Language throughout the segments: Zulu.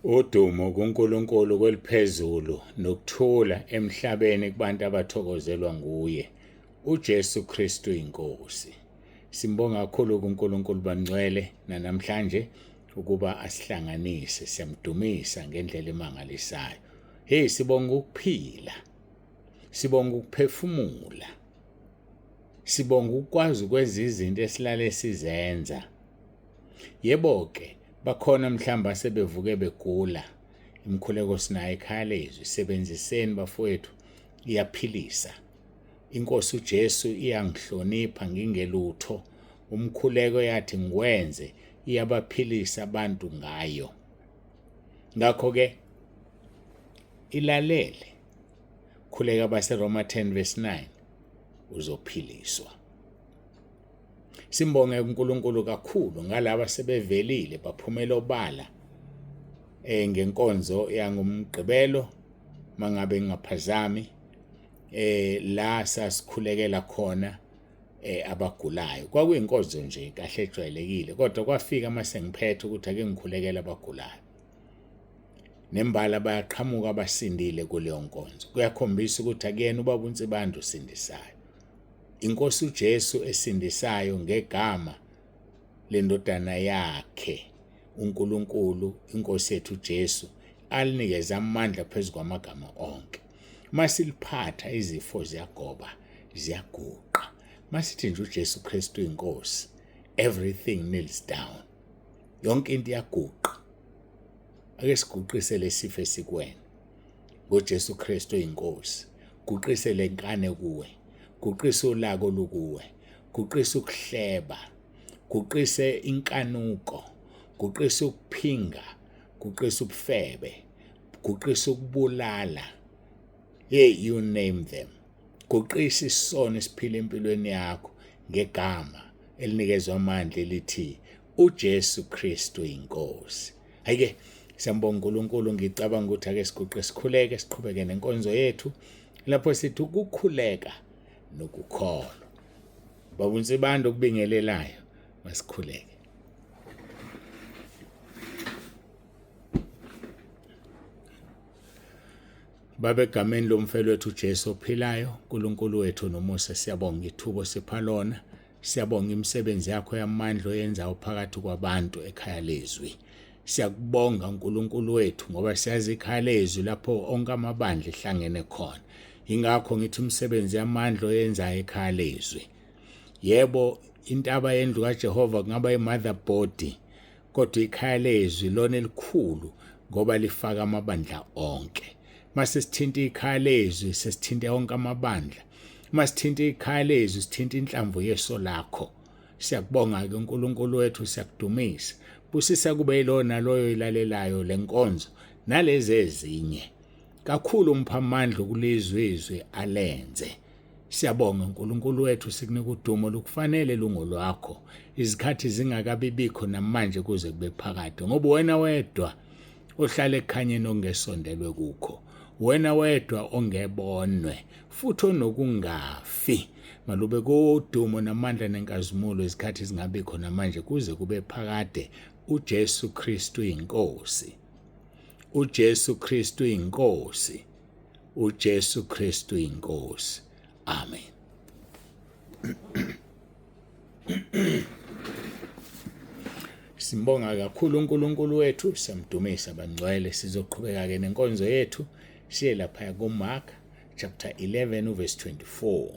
Udumo kuNkulunkulu kweliphezulu nokuthula emhlabeni kubantu abathokozelwa nguye uJesu Kristu inkosi. Simbonga kakhulu kuNkulunkulu bangcwele nanamhlanje ukuba asihlanganise siyamdumisa ngendlela emangalisayo. Hey sibonga ukuphila. Sibonga ukuphefumula. Sibonga ukukwazi ukwenza izinto esilale sizenza. Yebo-ke, bakhona mhlawumbe asebevuke begula. Imikhuleko sinayo ekhaya lezwi. Sebenziseni bafowethu, iyaphilisa. Inkosi uJesu iyangihlonipha ngingelutho. Umkhuleko yathi ngiwenze iyabaphilisa abantu ngayo. Ngakho-ke ilalele. Khuleka baseRoma 10 verse 9 uzophiliswa. Simbonge uNkulunkulu kakhulu ngalaba sebevelile baphumela obala eh ngenkonzo yangomgqibelo mangabe ngingaphazami eh la sasikhulekela khona eh abagulayo kwakuyinkonzo nje kahle ejwayelekile kodwa kwafika mase ngiphethe ukuthi ake ngikhulekele abagulayo nembala bayaqhamuka abasindile kuleyo nkonzo kuyakhombisa ukuthi akuyena ubaba uNsibande usindisayo Inkosi uJesu esindisayo ngegama lendodana yakhe uNkulunkulu inkosi yethu uJesu alinikeze amandla phezu kwamagama onke. Masiliphatha izifo ziyagoba, ziyaguqa. Masithi nje uJesu Kristu inkosi, everything kneels down. Yonke into iyaguqa. Ake siguqise lesifo esikuwena. ngoJesu Kristu oyinkosi. Guqise lenkane kuwe. Guqise ulaka olukuwe. Guqise ukuhleba. Guqise inkanuko. Guqise ukuphinga. Guqise ubufebe. Guqise ukubulala. Hey, you name them. Guqisa isono esiphila empilweni yakho ngegama elinikezwa amandla elithi uJesu Kristu inkosi. Hayike siyambonga uNkulunkulu ngicabanga ukuthi ake siguqe sikhuleke siqhubeke nenkonzo yethu lapho sithi ukukhuleka nokukholwa. Baba uNsibande okubingelelayo masikhuleke. Baba egameni lomfelo wethu uJesu ophilayo, uNkulunkulu wethu nomusa siyabonga ithuba osipha lona. Siyabonga imisebenzi yakho yamandla oyenzayo phakathi kwabantu ekhaya lezwi. Siyakubonga uNkulunkulu wethu ngoba siyazi ikhaya lezwi lapho onke amabandla ehlangene khona. Ingakho ngithi imisebenzi yamandla oyenzayo ekhaya lezwi. Yebo, intaba yendlu kaJehova kungaba i-motherboard kodwa ikhaya lezwi lona elikhulu ngoba lifaka amabandla onke. Mase sithinta ikhaya lezwi sesithinte onke amabandla. Masithinta ikhaya lezwi sithinta inhlamvu yeso lakho. Siyakubonga ke uNkulunkulu wethu siyakudumisa. Busisa kube yilona loyo ilalelayo lenkonzo nalezi ezinye. Kakhulu umpha amandla ukulizwa izwi alenze. Siyabonga uNkulunkulu wethu sikunika udumo lukufanele lungolwakho. Izikhathi zingakabibikho namanje kuze kube phakade ngoba wena wedwa ohlala ekukhanyeni okungesondelwe kukho. Wena wedwa ongebonwe futhi onokungafi. Malube kodumo namandla nenkazimulo izikhathi zingabikho namanje kuze kube phakade. uJesu Kristu inkosi. uJesu Kristu inkosi. uJesu Kristu inkosi. Amen. Simbonga kakhulu uNkulunkulu wethu, siyamdumisa bangcwele. Sizoqhubeka ke nenkonzo yethu siye lapha kuMark chapter 11 uverse 24.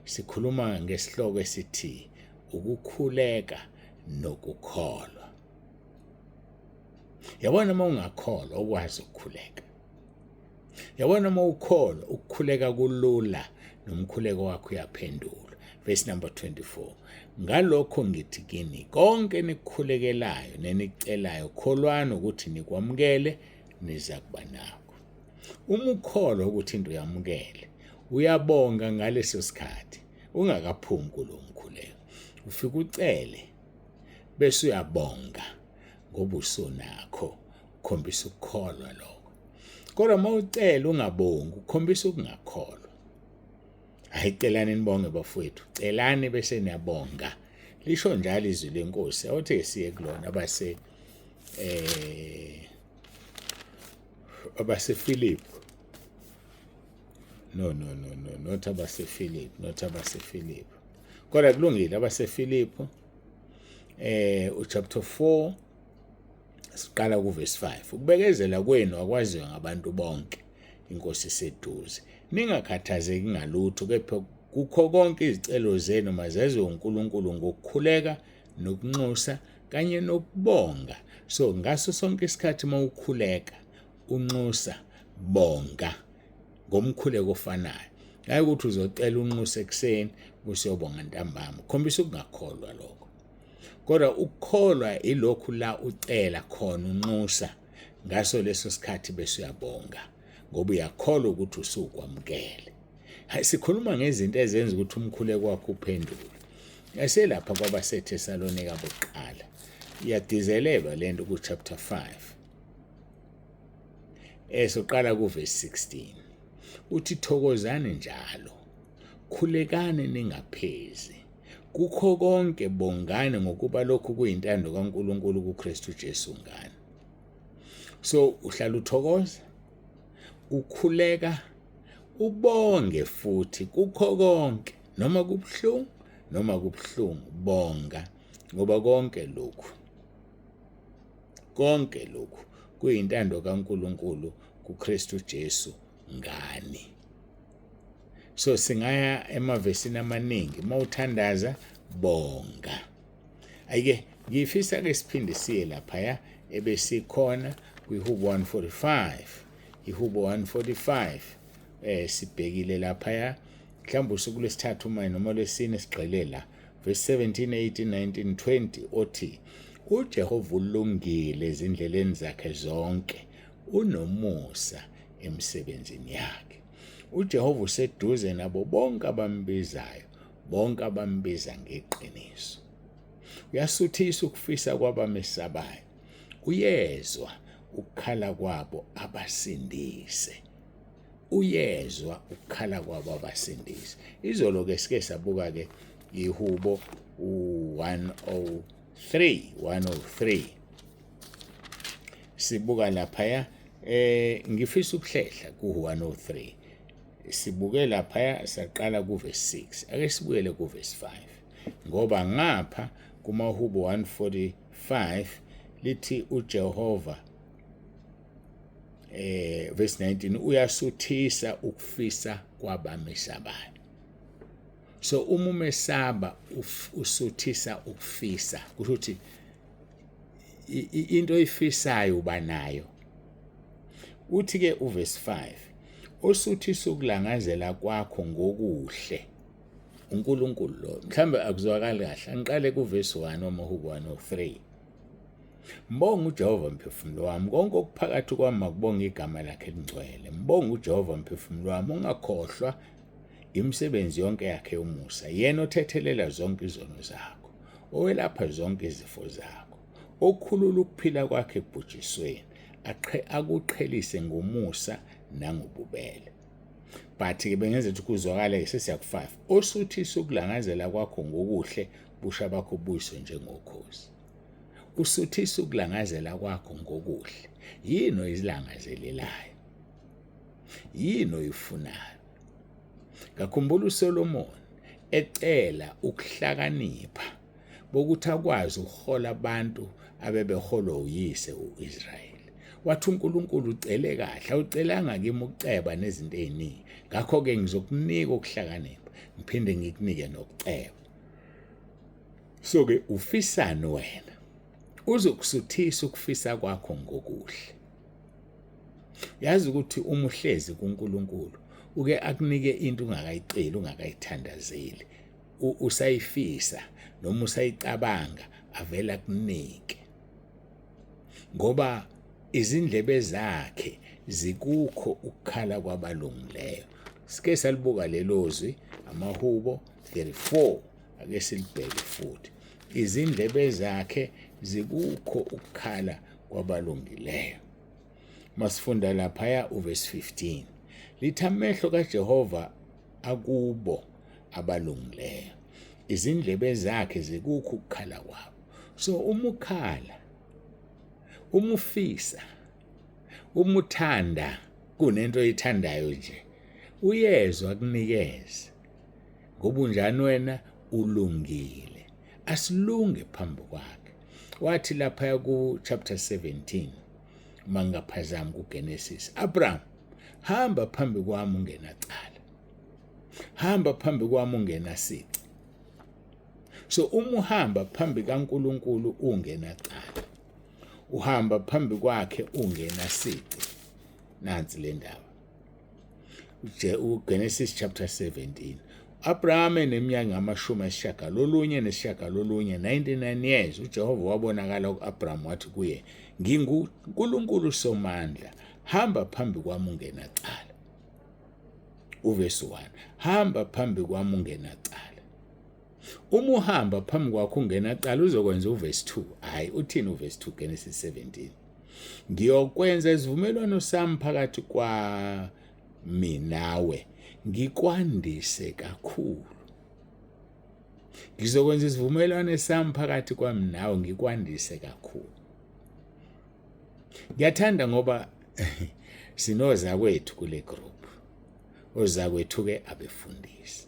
Sikhuluma ngesihloko esithi ukukhuleka nokukholwa. Yabona uma ungakholwa ukwazi ukukhuleka. Yabona uma ukholwa ukukhuleka kulula nomkhuleko wakho uyaphendulwa. Verse number 24. Ngalokho ngithi kini konke nikukhulekelayo nenikucelayo kholwani ukuthi nikwamukele niza kuba nakho. Uma ukholwa ukuthi into uyamukele uyabonga ngaleso sikhathi ungakaphumi kulo mkhuleko. Ufike ucele bese uyabonga ngoba usunakho ukhombisa ukukholwa lokho. Kodwa uma ucela ungabongi ukhombisa ukungakholwa. Hayi celani nibonge bafowethu, celani bese niyabonga. Lisho njalo izwi lenkosi. Awuthi siye kulona abase eh abaseFilipi. No, no, no, no, not abaseFilipi, not abaseFilipi. Kodwa kulungile, abaseFilipi uchapter 4 siqala kuverse 5. Ukubekezela kwenu akwaziwe ngabantu bonke, inkosi iseduze. Ningakhathazeki ngalutho, kepha kukho konke izicelo zenu mazaziwe uNkulunkulu ngokukhuleka nokunxusa kanye nokubonga. So ngaso sonke isikhathi mawukhuleka, unxusa, bonga ngomkhuleko ofanayo. Hayi ukuthi uzocela unxuse ekuseni usiyobonga ntambama, khombisa ukungakholwa lokho. Kodwa ukukholwa ilokhu la ucela khona, unxusa ngaso leso sikhathi bese uyabonga, ngoba uyakholwa ukuthi usukwamukele. Hayi, sikhuluma ngezinto ezenza ukuthi umkhuleko wakho uphendule. Yaselapha kwabaseThesalonika bokuqala, iyagcizelelwa lento ku chapter 5 esoqala kuverse 16, uthi thokozani njalo, khulekani ningaphezi, kukho konke bongani, ngokuba lokhu kuyintando kaNkulunkulu kuKristu Jesu ngani. So uhlala uthokoza, ukhuleka, ubonge futhi kukho konke, noma kubuhlungu noma kubuhlungu, bonga, ngoba konke lokhu, konke lokhu kuyintando kaNkulunkulu kuKristu Jesu ngani. So singaya emavesini amaningi, mawuthandaza bonga. Ayike ngifisa ke siphinde siye laphaya ebesikhona kwiHubo 145, iHubo 145, sibhekile laphaya mhlawumbe usuku lwesithathu uma noma lwesine, sigxile la verse 17, 18, 19, 20, othi uJehova ulungile ezindleleni zakhe zonke, unomusa emsebenzini yakhe. uJehova useduze nabo bonke abambizayo, bonke abambiza ngeqiniso. Uyasuthisa ukufisa kwabamesabayo, uyezwa ukukhala kwabo abasindise. Uyezwa ukukhala kwabo abasindise. Izolo ke sike sabuka ke ihubo u-103, 103 sibuka laphaya. Ngifisa ukuhlehla ku-103, sibuke laphaya saqala kuverse 6, ake sibuyele kuverse 5, ngoba ngapha kumahubo 145 lithi uJehova, verse 19, uyasuthisa ukufisa kwabamesabayo. So uma umesaba usuthisa ukufisa, kusho ukuthi into oyifisayo uba nayo. Uthi ke uverse 5, osuthisa ukulangazela kwakho ngokuhle uNkulunkulu lo. Mhlambe akuzwakali kahle, angiqale kuverse 1 wamahubo 103. Mbonga uJehova mphefumulo wami, konke okuphakathi kwami makubonge igama lakhe elingcwele. Mbonga uJehova mphefumulo wami, ungakhohlwa imisebenzi yonke yakhe yomusa, yena othethelela zonke izono zakho, owelapha zonke izifo zakho, okhulula ukuphila kwakhe ekubhujisweni, akuqhelise ngomusa nangobubele. But ke bengenza ukuthi kuzwakale sesiya ku-5, osuthisa ukulangazela kwakho ngokuhle, busha bakho buyiswe njengokhozi. Usuthisa ukulangazela kwakho ngokuhle. Yini oyilangazelelayo? Yini oyifunayo? Ngakhumbula uSolomon ecela ukuhlakanipha bokuthi akwazi ukuhola abantu abebeholwa uyise uIsrayeli. Wathi uNkulunkulu ucele kahle, awucelanga kimi ukuceba nezinto eziningi, ngakho-ke ngizokunika ukuhlakanipha ngiphinde ngikunike nokuceba. So-ke ufisani wena? Uzokusuthisa ukufisa kwakho ngokuhle. Yazi ukuthi uma uhlezi kuNkulunkulu uke akunike into ungakayiceli, ungakayithandazeli, usayifisa noma usayicabanga, avela akunike, ngoba izindlebe zakhe zikukho ukukhala kwabalungileyo. Sike salibuka lelo zwi, amahubo 34, ake silibheke futhi. Izindlebe zakhe zikukho ukukhala kwabalungileyo. Masifunda laphaya uverse 15, lithi amehlo kaJehova akubo abalungileyo, izindlebe zakhe zikukho ukukhala kwabo. So uma ukhala, uma ufisa, Uma uthanda kunento oyithandayo nje, uyezwa akunikeze. Ngoba unjani wena? Ulungile. Asilunge phambi kwakhe. Wathi lapha ku chapter 17 mangaphazami kuGenesis, Abraham, hamba phambi kwami ungenacala. Hamba phambi kwami ungenasici. So uma uhamba phambi kaNkuluNkulu ungenacala, uhamba phambi kwakhe ungenasici. Nansi le ndaba. uGenesis chapter 17. Abraham eneminyaka ngamashumi ayisishiyagalolunye nesishiyagalolunye, 99 years, uJehova wabonakala ku-Abraham wathi kuye, nginguNkulunkulu Somandla, hamba phambi kwami ungenacala. Uvesi 1, hamba phambi kwami ungenacala. Uma uhamba phambi kwakho ungenacala uzokwenza uvesi 2. Hayi, uthini uvesi 2 Genesis 17? Ngiyokwenza isivumelwano sami phakathi kwami nawe, ngikwandise kakhulu. Ngizokwenza isivumelwano sami phakathi kwami nawe, ngikwandise kakhulu. Ngiyathanda ngoba sinozakwethu kule group. Ozakwethu ke abefundisi.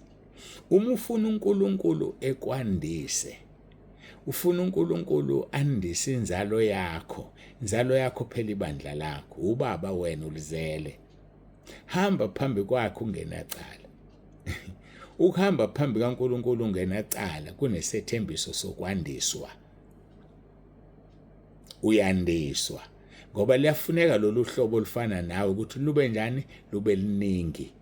Uma ufuna uNkulunkulu ekwandise, ufuna uNkulunkulu andise inzalo yakho, inzalo yakho phela ibandla lakho, ubaba wena ulizele. Hamba phambi kwakhe ungenacala. Ukuhamba phambi kaNkulunkulu ungenacala kunesethembiso sokwandiswa. Uyandiswa ngoba liyafuneka lolu hlobo olufana nawe ukuthi lube njani, lube liningi.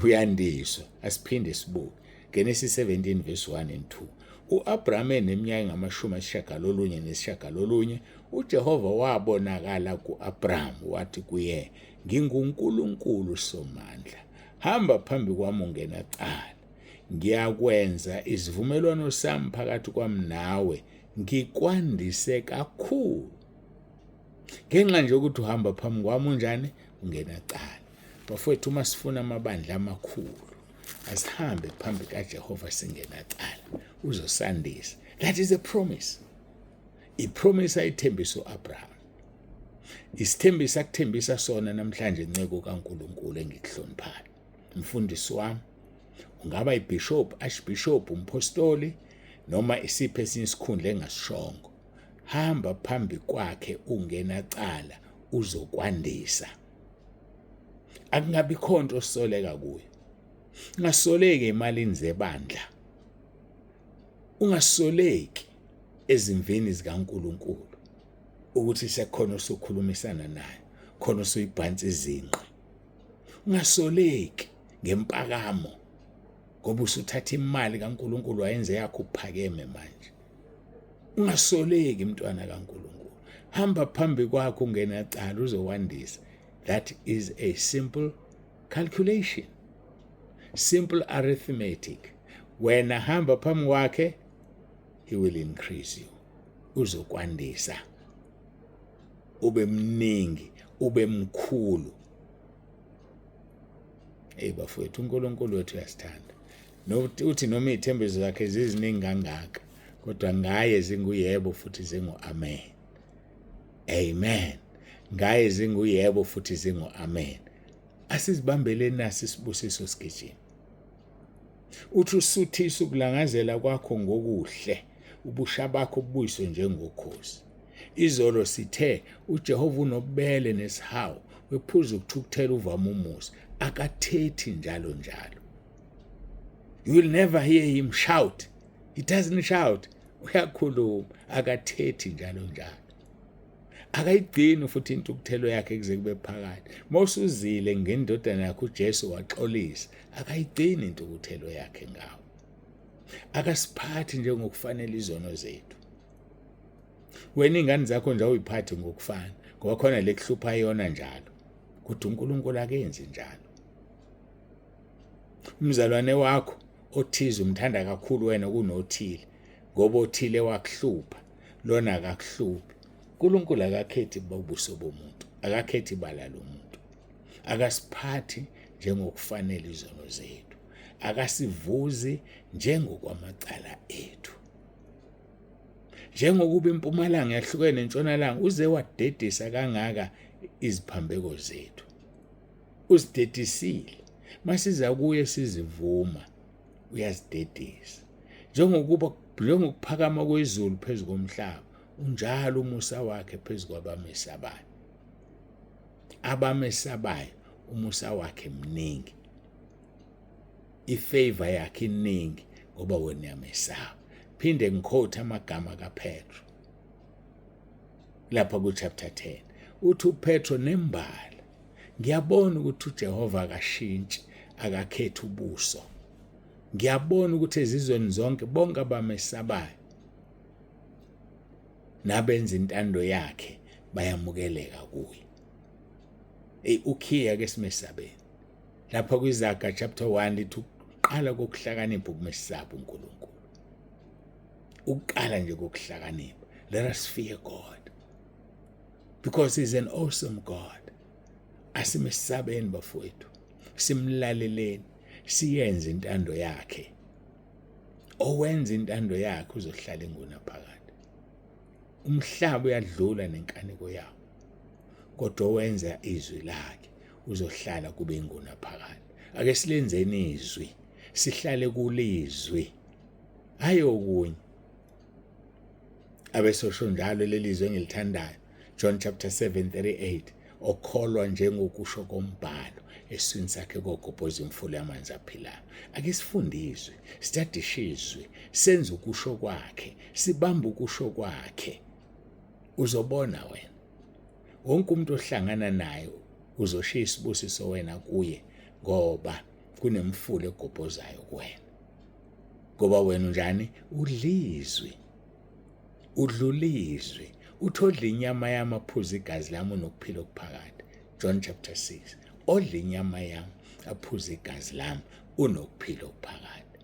Uyandiswa. Asiphinde sibuke Genesis 17 verse 1 and 2. U-Abraham eneminyaka engamashumi ayisishiyagalolunye nesishiyagalolunye, uJehova wabonakala ku-Abraham wathi kuye, nginguNkulunkulu Somandla, hamba phambi kwami ungenacala, ngiyakwenza isivumelwano sami phakathi kwami nawe, ngikwandise kakhulu. Ngenxa nje yokuthi uhamba phambi kwami unjani? Ungenacala. Bafowethu, uma sifuna amabandla amakhulu, asihambe phambi kaJehova singenacala, uzosandisa. That is a promise. Ipromise ayithembisa uAbraham. Isithembiso akuthembisa sona namhlanje, nceko kaNkuluNkulu engikuhloniphayo. Mfundisi wami, ungaba ibishop, archbishop, umpostoli noma isiphi esinye isikhundla engasishongo. Hamba phambi kwakhe ungenacala, uzokwandisa. Akungabi khonto osoleka kuyo. Ungasoleki emalini zebandla. Ungasoleki ezimvini zikaNkuluNkulu ukuthi sekhona osukhulumisana naye, khona usuyibhansa izinqe. Ungasoleki ngempakamo ngoba usuthatha imali kaNkuluNkulu wayenze yakho uphakeme manje. Ungasoleki mntwana kaNkuluNkulu. Hamba phambi kwakho ungenacala, uzowandisa. That is a simple calculation. Simple arithmetic. Wena hamba phambi kwakhe, he will increase you. Uzokwandisa. Ube mningi, ube mkhulu. Hey bafowethu, uNkulunkulu wethu uyasithanda. Uthi noma izithembiso zakhe ziziningi kangaka, kodwa ngaye zinguyebo futhi zingu-amen. Amen. Ngaye zinguyebo futhi zingu-amen. Asizibambeleni nasi isibusiso sigijima. Uthi usuthisa ukulangazela kwakho ngokuhle, ubusha bakho bubuyiswe njengokhozi. Izolo sithe uJehova unobubele nesihawu, wephuza ukuthukuthela uvama umusa, akathethi njalo njalo. You will never hear him shout. He doesn't shout. Uyakhuluma, akathethi njalo njalo. Akayigcini futhi intukuthelo yakhe kuze kube phakathi. Mawusuzile ngendodana yakhe uJesu waxolisa, akayigcini intukuthelo yakhe ngawo. Akasiphathi njengokufanele izono zethu. Wena ingane zakho nje awuyiphathi ngokufana, ngoba khona lekuhlupha yona njalo. Kodwa uNkulunkulu akenzi njalo. Umzalwane wakho othize umthanda kakhulu wena kunothile, ngoba othile wakuhlupha, lona akakuhluphi. uNkulunkulu akakhethi ubuso bomuntu, akakhethi ibala lomuntu. Akasiphathi njengokufanele izono zethu, akasivuzi njengokwamacala ethu. Njengokuba impumalanga yahlukene nentshonalanga, uze wadedisa kangaka iziphambeko zethu. Uzidedisile. Masiza kuye sizivuma, uyazidedisa. Njengokuba njengokuphakama kwezulu phezu komhlaba, unjalo umusa wakhe phezu kwabamesabayo. Abamesabayo umusa wakhe mningi. Ifavor yakhe iningi ngoba wena uyamesaba. Phinde ngikhothe amagama kaPetro. Lapha ku chapter 10 uthi uPetro nembala ngiyabona ukuthi uJehova akashintshi akakhethi ubuso. Ngiyabona ukuthi ezizweni zonke bonke abamesabayo nabenza intando yakhe bayamukeleka kuye. Ey ukhiya ke simesabeni. Lapha kwiZaga chapter 1 lithi ukuqala kokuhlakanipha ukumesaba uNkulunkulu. Ukuqala nje kokuhlakanipha. Let us fear God. Because he's an awesome God. Asimesabeni bafowethu. Simlaleleni, siyenze intando yakhe. Owenza intando yakhe uzohlala ingunaphakade. Umhlaba uyadlula nenkaniko yawo. Kodwa owenza izwi lakhe uzohlala kube ingunaphakade. Ake silenzeni izwi, sihlale kulizwi. Hayi okunye. Abesosho njalo leli zwi engilithandayo. John chapter 7:38 okholwa njengokusho kombhalo eswini sakhe kogobhoza imfula yamanzi aphilayo. Ake sifunde izwi, sitadishe izwi, senze ukusho kwakhe, sibambe ukusho kwakhe. Uzobona wena. Wonke umuntu ohlangana naye uzoshiya isibusiso wena kuye ngoba kunemfula egobhozayo kuwena. Ngoba wena unjani? Udlizwi. Udlulizwi. Uthi odla inyama yami aphuze igazi lami unokuphila okuphakade. John chapter 6. Odla inyama yami aphuze igazi lami unokuphila okuphakade.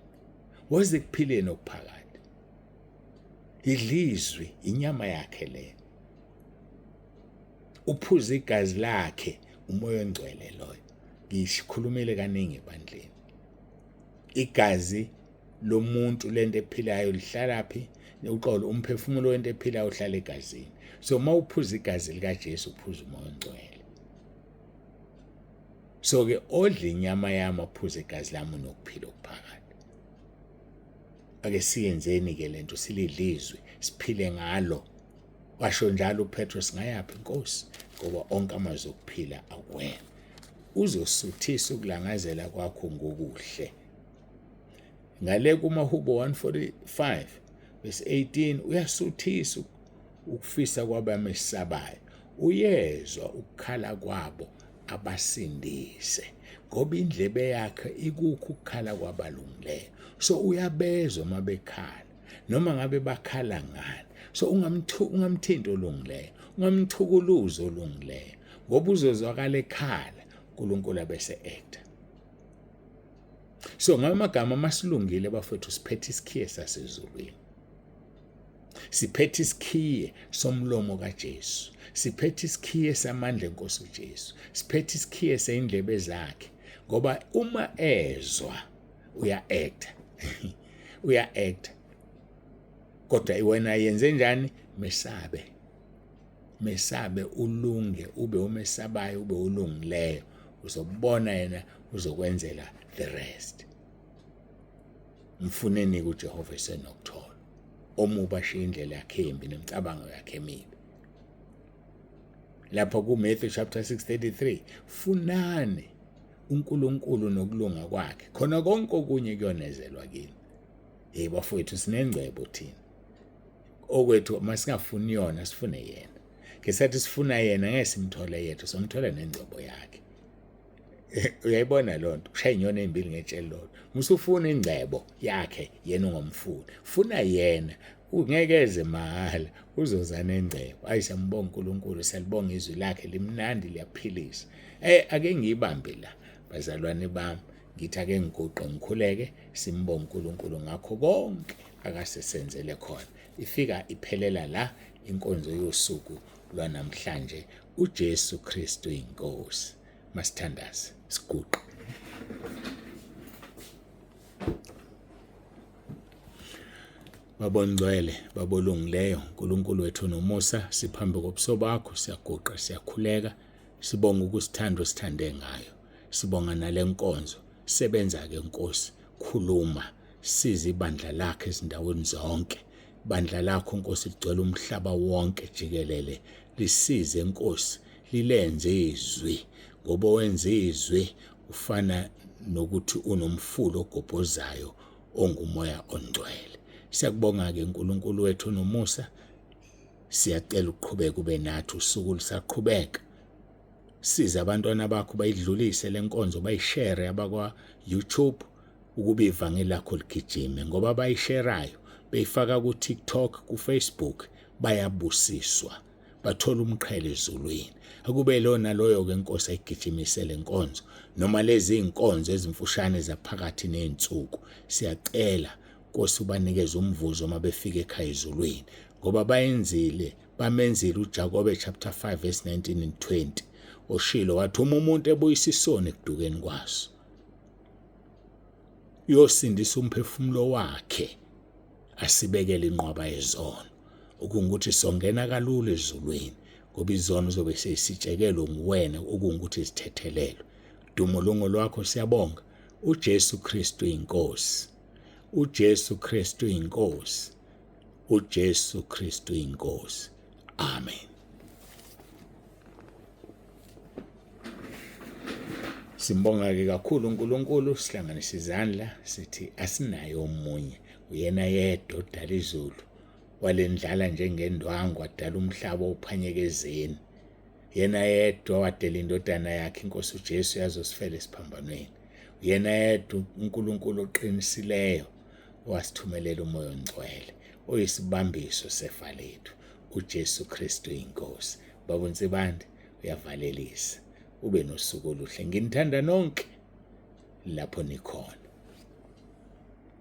Woze ekuphileni okuphakade. Idlizwi inyama yakhe le. Uphuze igazi lakhe umoya ongcwele loyo. Ngishikhulumile kaningi ebandleni. Igazi lomuntu lento ephilayo lihlala phi? Uxolo umphefumulo wento ephilayo uhlala egazini. So uma uphuza igazi likaJesu uphuza umoya ongcwele. So ke odla inyama yami aphuze igazi lami unokuphila okuphakade. Ake siyenzeni ke lento silidlizwe siphile ngalo. Washo njalo uPetro singayaphi Nkosi ngoba onke amazwi okuphila akuwena. Uzosuthisa ukulangazela kwakho ngokuhle. Ngale kumahubo 145 verse 18 uyasuthisa ukufisa kwabamesabayo. Uyezwa ukukhala kwabo abasindise ngoba indlebe yakhe ikukho ukukhala kwabalungileyo. So uyabezwa uma bekhala noma ngabe bakhala ngani. So ungamthinti olungileyo, ungamchukuluzi olungileyo ngoba uzozwakala ekhala uNkulunkulu abese actor. So ngamagama masilungile bafethu siphethe isikhiye sasezulwini. Siphethe isikhiye somlomo kaJesu. Siphethe isikhiye samandla enkosi uJesu. Siphethe isikhiye seyindlebe zakhe ngoba uma ezwa uya act. Uya act. Kodwa wena yenze njani? Mesabe. Mesabe ulunge ube umesabayo ube ulungileyo. Uzobona yena uzokwenzela the rest. Mfuneni kuJehova esenokuthola. Omubi ashiye indlela yakhe embi nemicabango yakhe emibi. Lapha kuMatthew chapter 6:33 funani uNkulunkulu nokulunga kwakhe khona konke okunye kuyonezelwa kini. Hey bafowethu sinengcebo thina. Okwethu masingafuni yona sifune yena. Ngesathi sifuna yena ngeke simthole yethu somthola nengcebo yakhe. Uyayibona lonto ushaya inyoni ezimbili ngetshe lodwa. Musufuna ingcebo yakhe yena ungomfuni. Funa yena ungeke eze mahhala uzoza nengcebo. Ayi siyambonga uNkulunkulu siyalibonga izwi lakhe limnandi liyaphilisa. Ake ngiyibambe la bazalwane bami ngithi ake ngiguqe ngikhuleke simbonge uNkulunkulu ngakho konke akasesenzele khona. Ifika iphelela la inkonzo yosuku lwanamhlanje. uJesu Kristu inkosi. Masithandaze siguqe. Babongcwele, babolungileyo, uNkulunkulu wethu nomusa, siphambi kobuso bakho, siyaguqa, siyakhuleka. Sibonga ukusithanda osithande ngayo. Sibonga nalenkonzo. Sebenza ke Nkosi, khuluma, siza ibandla lakhe ezindaweni zonke. Bandla lakho Nkosi ligcwele umhlaba wonke jikelele. Lisize Nkosi, lilenze izwi ngoba wenza izwi ufana nokuthi unomfula ogobhozayo ongumoya ongcwele. Siyakubonga-ke uNkulunkulu wethu nomusa. Siyacela uqhubeke ube nathi usuku lusaqhubeka. Siza abantwana bakho bayidlulise lenkonzo bayishere abakwa YouTube ukuba ivangeli lakho ligijime ngoba abayisherayo beyifaka ku TikTok ku Facebook bayabusiswa bathola umqhele ezulwini. Akube lona loyo ke Nkosi ayigijimise lenkonzo noma lezi inkonzo ezimfushane zaphakathi nezinsuku. Siyacela Nkosi ubanikeze umvuzo uma befika ekhaya ezulwini ngoba bayenzile bamenzile uJakobe chapter 5 verse 19 and 20 oshilo wathi uma umuntu ebuyisa isoni ekudukeni kwaso uyosindisa umphefumulo wakhe asibekele inqwaba yezono okungukuthi songena kalula ezulwini ngoba izono zobe sesitshekelwe nguwena okungukuthi zithethelelwe. Dumo lungo lwakho siyabonga. uJesu Kristu inkosi. uJesu Kristu inkosi. uJesu Kristu inkosi. Amen. Simbonga ke kakhulu uNkulunkulu sihlanganisa izandla sithi asinaye omunye uyena yedwa odala izulu walendlala njengendwangu wadala umhlaba uphanyeke ezeni yena yedwa wadela indodana yakhe inkosi uJesu yazosifela esiphambanweni uyena yedwa uNkulunkulu oqinisileyo wasithumelela umoya ongcwele oyisibambiso sefa lethu uJesu Kristu inkosi. Baba uNsibande uyavalelisa, ube nosuku oluhle. Nginithanda nonke lapho nikhona.